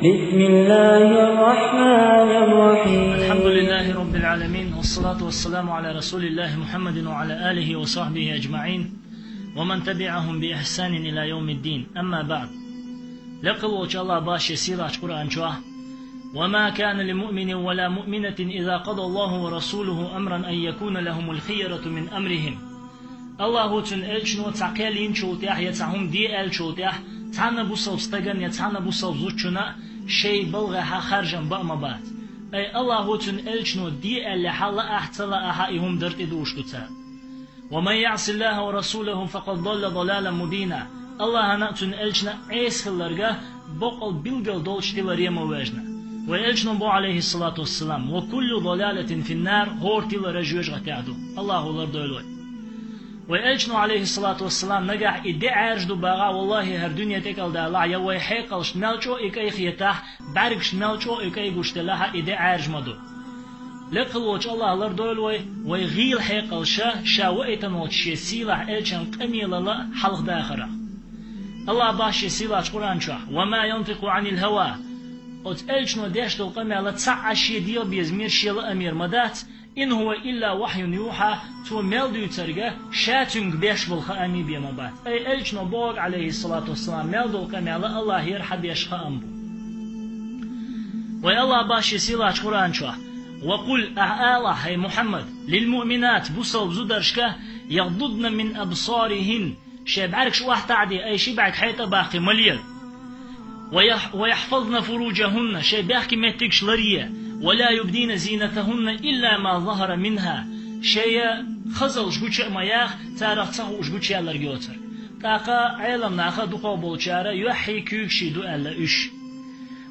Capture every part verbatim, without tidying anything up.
بسم الله الرحمن الرحيم. الحمد لله رب العالمين، والصلاة والسلام على رسول الله محمد وعلى آله وصحبه أجمعين، ومن تبعهم بإحسان إلى يوم الدين. أما بعد. Лекхал волчу Аллах баши сийлахь Къуръан чохь: «وما كان لمؤمن ولا مؤمنة إذا قضى الله ورسوله أمرا أن يكون لهم الخيرة من أمرهم». Аллахо, цуьнан элчано цхьа кхел йинчул тӀаьхьа я цхьа хӀума де аьллачул тӀаьхьа, цхьанна бусалба стагана я цхьанна бусалба зудчунна шайн балгӀехьа харжам бан ма бац. Ай, Аллахо, цуьнан элчано де аьллехьа, лаахь а, ца лаахь а, и хӀума дар тӀедугӀуш ду цара. «ومن يعص الله ورسوله فقد ضل ضلالا مبينا». Аллахьана а, цуьнан элчана а Ӏеса хилларг боккъал билггал долчу тиларе ма вежна. Вайн элчано боху, Ӏалайхиссалату вассалам: «وكل ضلالة في النار», хӀора тилар жоьжахатехь ду. Аллахо лардойла вай. Вайн элчано, Ӏалайхиссалату вассалам, нагахь и де Ӏаьржа ду бахахь, валлахӀи, хӀара дуьне тӀекӀалдалахь, я вай хьекъалшна мел чӀогӀа и кӀай хетахь, бӀаьргашна мел чӀогӀа и кӀай гуш делахь а, и де Ӏаьржа ма ду. Лекхал волчу Аллахо лардойла вай, вай гӀийла хьекъалш ша ваийтина волчу шен сийлахь элчан къамелал хьалхадахарах. Аллах боху шен сийлахьчу Къуръан чохь: «وما ينطق عن الهوى». Оцу элчано деш долу къамел цхьа а шен дегӀан безамера, шен лаамера ма дац, «إن هو إلا وحي يوحى», цо мел дуьйцург ша цуьнга беш болу хаамий бен ма бац. Ай, элчано бохург, Ӏалайхиссалату вассалам, мел долу къамел Аллахера хьан беш хаам бу. Вайн Аллах боху шен сийлахьчу Къуръан чохь: «وقل», ахь алахь, хӀай Мухьаммад, «للمؤمنات», бусалба зударшка, «يغضضن من أبصارهن», шайн бӀаьргаш охьатаӀаде, ай, ши бӀаьрг хьайна тӀебаккхий ма лела. «ويح-، ويحفظن فروجهن», шайн бехке меттигаш ларъе, «ولا يبدين زينتهن إلا ما ظهر منها», шайн хазаллаш гуча а ма яха, царах ца хууш гучаялларг йоцург. ТӀаккха Ӏеламнаха дукхах болчара юьхьий куьйгаший ду аьлла уьш.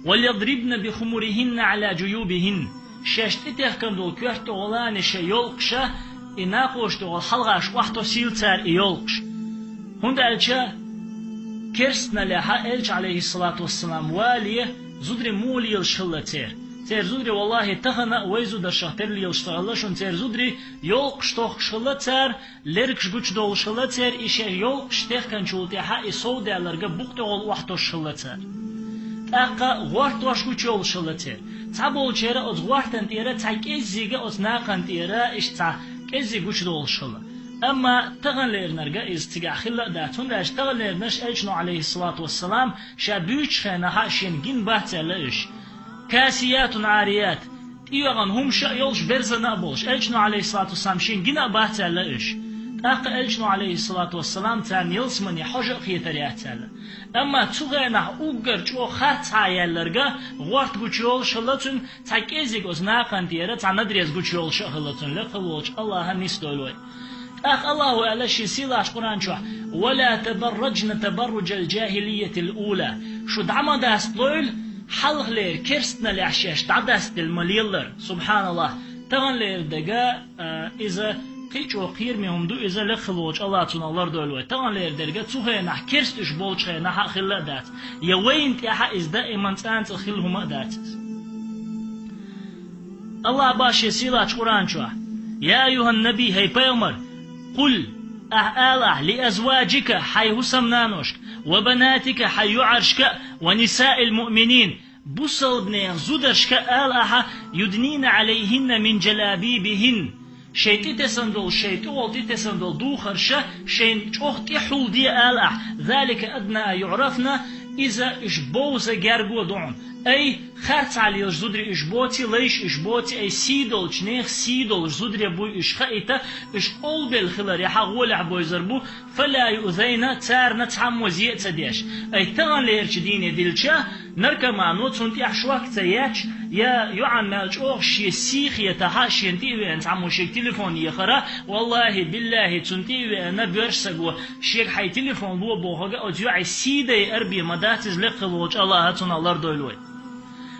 «وليضربن بخمرهن على جيوبهن». Шаьш тӀетехкана долу коьрта тӀехула шайн йолкхаш, и накхоша тӀехула хьалхаш охьатосийла цара и йолкхаш. ХӀунда аьлча керстаналехь элча, Ӏалайхиссалату вассалам, вале, зударий муха лелаш хилла церан. Церан зударий, валлахӀи, тахана а вай зударшах тера лелаш ца хилла шуна, церан зударий йолкхаш тохкуш хилла цара, лергаш гучудолуш хилла церан, и шайн йолкхаш техканчул тӀаьхьа и сов даьлларг букъа тӀехула охьатосуш хилла цара. ТӀаккха гӀортош гучуйолуш хилла церан. Цхьаболчеран оцу гӀортан тӀера цхьа кӀеззиг оцу накхан тӀера иштта цхьа кӀеззиг гучудолуш хилла. Амма таханлернарг иза цигахь хилла а дац, хӀунда аьлча таханлернаш элчано, Ӏалайхиссалату вассалам, ша буьйцучу хенахь шена гина бац аьлла уьш. «كاسيات عاريات», тӀейогӀун хӀумаш а йолуш, берзана а болуш. Элчано, Ӏалайхиссалату вассалам, шена гина а бац аьлла уьш. ТӀаккха элчано, Ӏалайхиссалату вассалам, царна ялсамане хьожа а хетара яц аьлла. Амма цу хенахь уггар чӀогӀа харцхьа яьлларг гӀорта гучуйолуш хилла цуьнан, цхьа кӀеззиг оцу накхан тӀера цхьа надреза гучуйолуш а хилла цуьнан, лекха волчу Аллаха нисдойла вай. ТӀаккха Аллахо аьлла шен сийлахьчу Къуръан чохь: «ولا تبرجن تبرج الجاهلية الأولى». Шу дӀа ма дастлойла, хьалхалера керстаналехь шаьш дӀадастаделла ма лелалара. СубхьаналлахӀ, таханлера дерг, а, иза кхин а чӀогӀа кхераме хӀума ду, иза лекха волчу Аллаха цунах лардойла вай. Таханлера дерг цу хенахь керста уьш болчу хенахь а хилла а дац. Я вайна тӀехь а иза даиман цӀанцӀа хилла хӀума а дац иза. Аллах боху шен сийлахьчу Къуръан чохь: «يا أيها النبي», хӀай пайхамар, «قل», ахь алахь, «لأزواجك», хьайн хӀусамнаношка, «وبناتك», хьайн йоӀаршка, «ونساء المؤمنين», бусалбанехан зударшка ала ахьа, «يدنين عليهن من جلابيبهن», шайн тӀетесна долу, шайн тӀехула тӀетесна долу духарша шайна чӀогӀа тӀехьулде ала ахьа, «ذلك أدنى أن يعرفن», иза уьш бовза герго ду хьуна. Ай, харцхьа лелаш зударий уьш боций, лайш уьш боций, ай, сий долчу нехан сий долуш зударий буй уьш хаийта, уьш къовлабелла хиларехьа гӀолехь бовзар бу, «فلا يؤذين», царна цхьаммо зе а ца деш. Ай, таханлерчу дийне дилча, наркомано, цунна тӀехь шок ца етташ, я йоӀан мел чӀогӀа шен сий хетахь а, шена тӀе а веана цхьаммо шега телефон ехара, валлахӀи, биллахӀи, цунна тӀе а веана боьрша саго шега хьайн телефон ло бохург оцу йоӀан сий дайар бен ма дац иза, лекха волчу Аллаха цунах лардойла вай.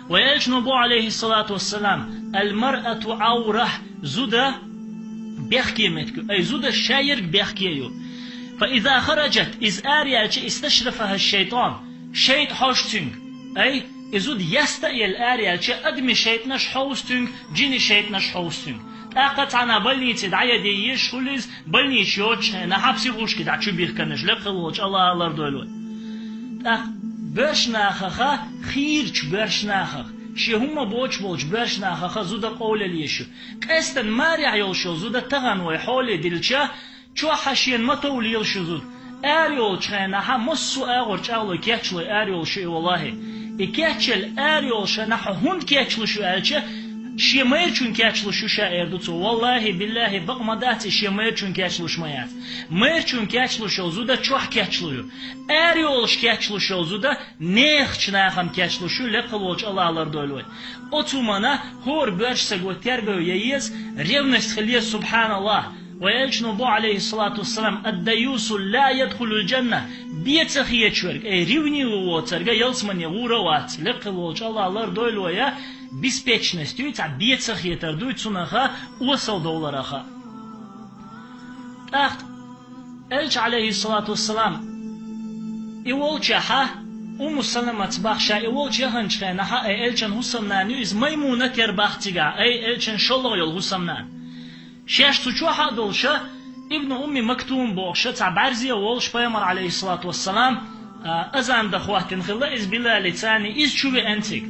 Вайн элчано боху, Ӏалайхиссалату вассалам: «المرأة عورة», зуда бехке меттиг ю. Ай, зуда шайерг бехке ю. «فإذا خرجت», иза араяьлча, «استشرفها الشيطان», шайтӀа хьожу цуьнга. Ай, и зуда яста а елла араяьлча, адамийн шайтӀанаш хьовсу цуьнга, джинийн шайтӀанаш хьовсу цуьнга. ТӀаккха цхьана больнице дӀаяде езаш хуьлу иза, больница йоцучу хенахь психушке дӀа чу бихканаш, лекха волчу Аллаха лардойла вай. ТӀаккха Боьршнахаха, хийрачу боьршнахах, шен хӀумма боцуш болчу боьршнахаха зуда къовлале шу. Къаьстина марехь йолуш йолу зуда тахана вай хьоле дилча, чохь а шена ма тов лела шу зуда. Ара йолчу хенахьа массо а агӀор чӀагӀлой кечлой ара йолуш ю и, валлахӀи. И кечъелла ара йолуш хенахь хьо хӀунда кечлуш ю аьлча, шен майрачун кечлуш ю ша эр ду цо. ВаллахӀи, биллахӀи, бакъ ма дац и шен майрачун кечлуш ма яц. Майрачун кечлуш йолу зуда чохь кечлур ю. Ара йолуш кечлуш йолу зуда нехачу нахана кечлуш ю, лекха волчу АллахӀа лардойла вай. Оцу хӀумана хӀора боьрша саго тергал ян еза, ревность хила еза, субханаллахӀ. Вай элчано бо, алейхиссалату вассалам: «Ад-дайюсу ла ядхулул джанна». Бен ца хеташ верг, ай, ревнивый воцург ялсамане гӀур а вац, лекха волчу АллахӀа лардойла вай, беспечность ю, цхьа бен ца хетар ду, цунах осалдовларах. ТӀаккха элча, алейхиссалату вассалам, и волчехьа, Умму Саламаца бах ша и волча яханчу хенахьа, ай, элчан хӀусамнана ю иза, Маймуна тера бах цигахь, ай, элчан шолгӀа йолу хӀусамнана. Шаьш цу чохь а долуша, Ибну Умми Мактум бохуша, цхьа бӀаьрзе а волуш, пайхамар, алейхиссалату вассалам, а, азан дан хӀоттина хилла иза Билалица, иза чу веана цига.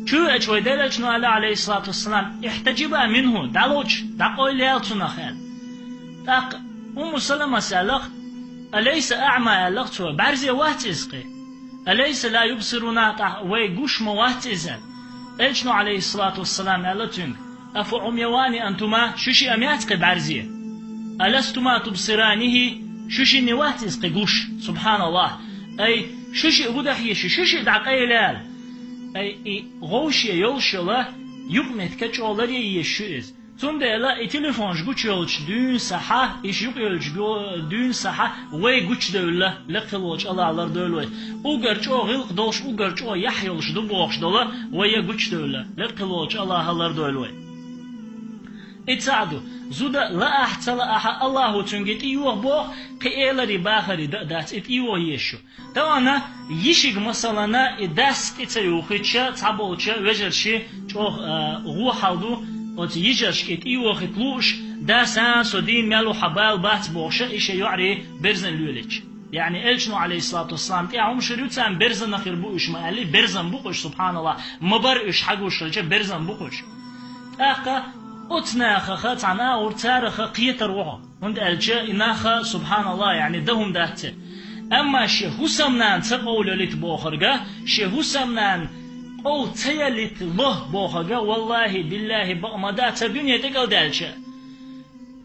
Чу веача вай деллачу аьлла, алейхиссалату вассалам: «Ихтаджиба минху, дӀалоч, дӀакъовла яла цунах», — аьлла. ТӀаккха Умму Саламас аьллах: «Алейса аъма?» — аьллах цо, «бӀаьрзе вац иза кхин? Алейса ла юбсируна, тӀаккха вай гуш ма вац иза?» Элчано, алейхиссалату вассалам, аьлла цуьнга: «Афа умьявани антума, шу шиъ а ма яц кхин бӀаьрзе? Аластума тубсиранихи, шу шинна вац иза кхин гуш?» Субханаллах. Ай, шу шиъ гу дахье шу, шу шиъ дӀакъайла аьлла. Ай, и гӀовше йолуш йола юкъаметтиг чӀогӀа ларъе езаш ю иза. Цундела и телефонаш гучуйолчу дуьйна сахьа, иша юкъайолчу го-, дуьйна сахьа вай гучудевлла, лекха волчу АллахӀа лардойла вай. Уггар чӀогӀа гӀиллакх долуш, уггар чӀогӀа яхь йолуш ду бохуш дола, вай я гучудевлла, лекха волчу АллахӀа лардойла вай. И цхьаъ ду, зуда лаахь а, ца лаахь а, АллахӀа цуьнга тӀейогӀу боху, кхин эларе бахаре дан а дац, и тӀейогӀу езаш ю. Тахана йишига, масалана, и дас тӀе ца юххича, цхьаболча вежарши чӀогӀа, а, гӀо хьал ду, оцу йижаршка и тӀейохийта лууш, дас: «А, со дийна мел ву, хьан бала бац», — бохуша, и шен йоӀарий берзан лоьлича. Яъни элчано, алейхиссалату вассалам, тӀехь хӀума шуьра ю царна берзана хир бу уьш ма аьлли, берзан бу-кх уьш, субханаллах, ма бара уьш хьагуш хилча, берзан бу-кх уьш. ТӀаккха оцу нахаха цхьана агӀор цараха кхетар ву хьо. ХӀунда аьлча и наха, субханаллах, яъни дан хӀума дац церан. Амма шен хӀусамнана ца къовлалийта бохурга, шен хӀусамнана къовла ца ялийта ло бохурга, валлахӀи, биллахӀи, бакъ ма дац цхьа дуьне тӀекӀалдаьлча.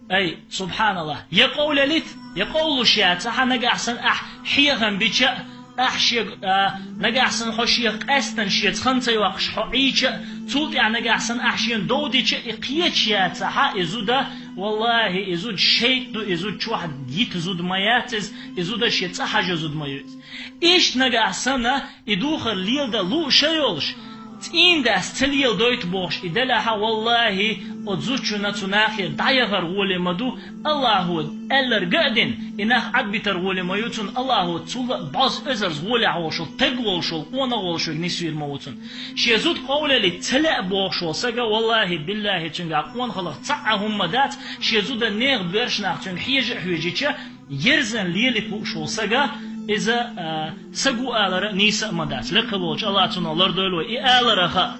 Ай, субханаллах, я къовлалийта, я къовлуш яцахьа, нагахь санна ахь хьехам бича, ахь шега, а, нагахь санна хьо шех къаьстина шеца хан ца йоккхуш хьо Ӏийча, цул тӀаьхьа нагахь санна ахь шена дов дича, и кхеча яцахьа, и зуда, валлахӀи, и зуда шайтӀа ду, и зуда чохь йита зуда ма яц иза, и зуда шен цӀа хьажа зуда ма ю иза. Иштта нагахь санна, и духар леладан лууш а йолуш, цӀийнан дас ца леладойту бохуш, и делахьа, валлахӀи, оцу зудчунна цу нахера дӀаяхар гӀоле ма ду, АллахӀо аьлларг а дина, и нах Ӏадбитар гӀоле ма ю цунна, АллахӀо цул а бӀозза эзарза гӀолехь волуш волу, таг волуш волу, къонах волуш верг нисвийр ма ву цунна. Шен зуда къовлалийта ца лаьа бохуш волу сага, валлахӀи, биллахӀи, цуьнгахь къонахаллах цхьа а хӀума ма дац, шен зуда нехан боьршнах цуьнга хьежа а хьоьжича, ерзан лелийта лууш волу сага, иза, а, саг ву алара нийса а ма дац. Лекха волчу АллахӀа цунах лардойла вай и аларах а.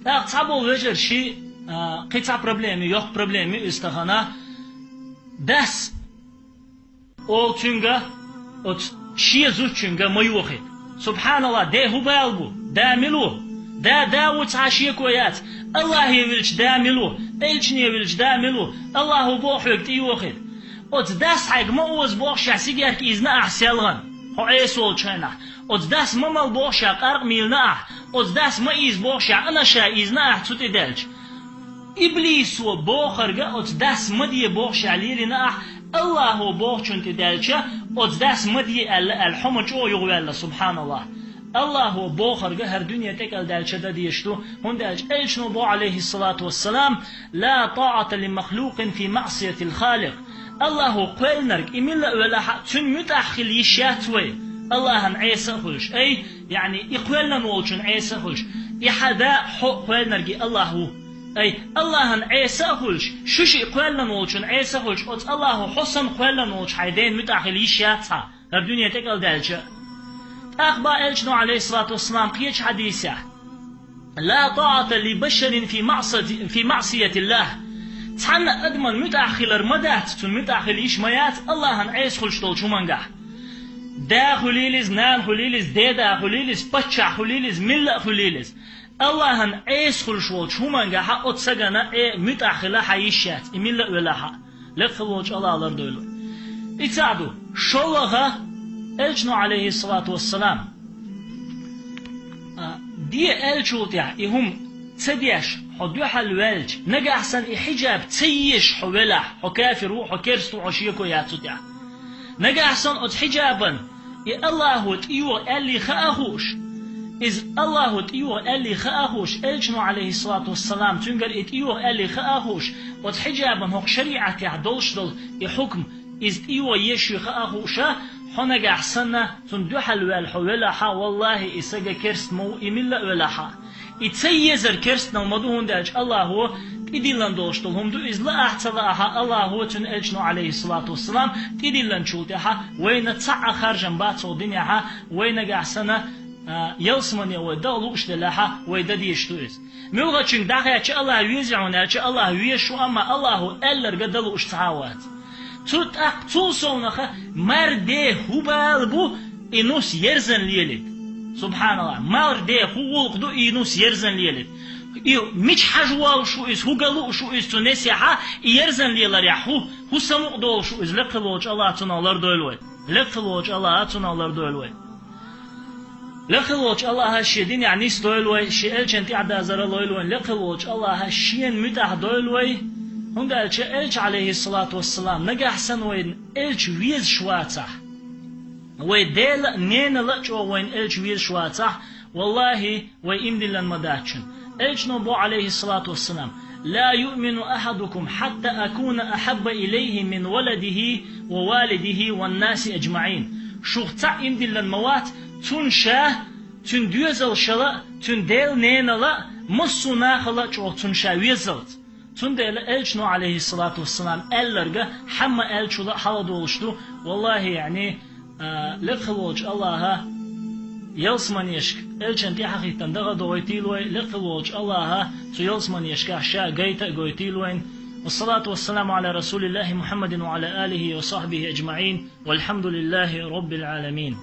ТӀаккха цхьаболу вежарши, а, кхин цхьа проблема ю, йоккха проблема ю иза тахана. Дас олу цуьнга, оцу шен зудчуьнга ма йохийта. Субханаллах, де хӀун бала бу? Да мила ву? Да, да ву, цхьа шеко яц. АллахӀе вилча да мила ву? Элчане вилча да мила ву? АллахӀо боху хьоьга тӀейохийта. Оцу дас хьайга ма оза боху ша сигерка ийзина ахь селхана, хьо Ӏеса волчу хенахь. Оцу дас ма мала боху ша къаркъа мийлина ахь. Оцу дас ма ийза боху ша анаша ийзина ахь цу тӀе даьлча. Иблисо бохург а оцу дас ма де боху ша лелийна ахь, АллахӀо бохучунна тӀе даьлча, оцу дас ма де аьлла, аьлла, хьо ма чӀогӀа юхаваьлла, субханаллах. АллахӀо бохург а хӀара дуьне тӀекӀалдаьлча дан дезаш ду, хӀунда аьлча элчано боху, алейхиссалату вассалам: «Ла таата ли махлукин фи маъсиятил халикъ». АллахӀо кхоьллинарг, и милла а велахь а, цуьнан муьтӀахь хила йиш яц вай, АллахӀан Ӏеса а хуьлуш. Ай, яъни, и кхоьллина волчун Ӏеса а хуьлуш. И хьан да, хьо кхоьллинарг и АллахӀ ву. Ай, АллахӀан Ӏеса а хуьлуш, шу шиъ кхоьллина волчун Ӏеса а хуьлуш, оцу АллахӀо хьо санна кхоьллина волчу хьайн ден муьтӀахь хила йиш яц хьан, хӀара дуьне тӀекӀалдаьлча. ТӀаккха боху Элчано, Ӏалайхиссалату вассалам, кхечу хьадисехь: «Ла таата ли башарин фи маъсати-, фи маъсиятиллах». Цхьанна адаман муьтӀахь хилар ма дац, цунна муьтӀахь хила йиш ма яц Аллахьан Ӏеса хуьлуш долчу хӀумангахь. Да хуьлийла иза, нана хуьлийла иза, деда хуьлийла иза, паччахь хуьлийла иза, милла а хуьлийла иза. Аллахьан Ӏеса хуьлуш волчу хӀумангахьа оцу сагана э муьтӀахь хила хьан йиш яц, и милла а велахьа. Лекха волчу Аллахьа лардойла вай. И цхьаъ ду. ШолгӀа, Элчано, Ӏалайхиссалату вассалам, а, де аьллачул тӀаьхьа и хӀума ца деш, хьо дуьхьал ваьлча, нагахь санна и хьиджаб ца езаш хьо велахь, хьо кафир ву, хьо керста ву, хьо шеко яц цу тӀехь. Нагахь санна оцу хьиджабан и Аллахьо тӀейогӀу аьллий хаа хууш, иза Аллахьо тӀейогӀу аьллий хаа хууш, Элчано, Ӏалайхиссалату вассалам, цуьнгара и тӀейогӀу аьллий хаа хууш, оцу хьиджабан хӀокху шариӀатехь долуш долу и хьукм, иза тӀейогӀу езаш ю хаа хууша, хьо нагахь санна, цунна дуьхьал ваьлла хьо велахьа, валлахӀи, и сага керста ма ву, и милла а велахьа. И ца езар керстанал ма ду, хӀунда аьлча Аллахьо тӀедиллина долуш долу хӀума ду, иза лаахь а, ца лаахь а, Аллахьо, цуьнан Элчано, Ӏалайхиссалату вассалам, тӀедиллинчул тӀаьхьа вайна цхьа а харжам бац хӀокху динехьа, вай нагахь санна, а, ялсамане вай даха лууш делахьа, вай дан дезаш ду иза. Муьлхачуьнга дӀахаьчча Аллахь веза хьуна аьлча, Аллахь везаш ву, амма Аллахьо аьлларга дан лууш цхьа а вац. Цу тӀаккха цул совнаха марде хӀун бала бу и нус ерзан лелийта? Субханаллах, марде хӀун гӀуллакх ду и нус ерзан лелийта? И мича хьажа волуш ву иза, хӀун ган лууш ву иза цу несехьа, и ерзан леларехь хӀун, хӀун самукъа долуш ву иза? Лекха волчу Аллахьа цунах лардойла вай. Лекха волчу Аллахьа цунах лардойла вай. Лекха волчу Аллахьа шен динехь нисдойла вай, шен элчан тӀаьхьадазар а лойла вайн, лекха волчу Аллахьа шена муьтӀахь дойла вай, хӀунда аьлча элча, Ӏалайхиссалату вассалам, нагахь санна вайна элча везаш вацахь, вай дела а, ненала а чӀогӀа вайна элча везаш вацахь, валлахӀи, вай имдиллан ма дац цуьнан. Элчано боху, Ӏалайхиссалату вассалам: «Ла юъмину ахьадукум хьатта акуна ахьабба илайхи мин валадихи ва валидихи ван наси аджмаӀин». Шух цхьаъ имдиллан ма вац, цунна ша, цуьнан доьзалшала а, цуьнан дела-ненала а, массо а нахала а чӀогӀа цунна ша везалц. Цундела Элчано, Ӏалайхиссалату вассалам, аьлларга хьамма аьллачул а хьалха долуш ду, валлахӀи, яъни, а, лекха волчу Аллахьа ялсаманешка элчан тӀаьхьахӀиттина даха а дохуьйтийла вай, лекха волчу Аллахьа цу ялсаманешкахь ша гайта а гойтийла вайн. Вассалату вассаламу Ӏала расулиллахӀи Мухьаммадин ва Ӏала алихӀи ва сахьбихӀи аджмаӀин. ВалхьамдулиллахӀи роббил Ӏаламин.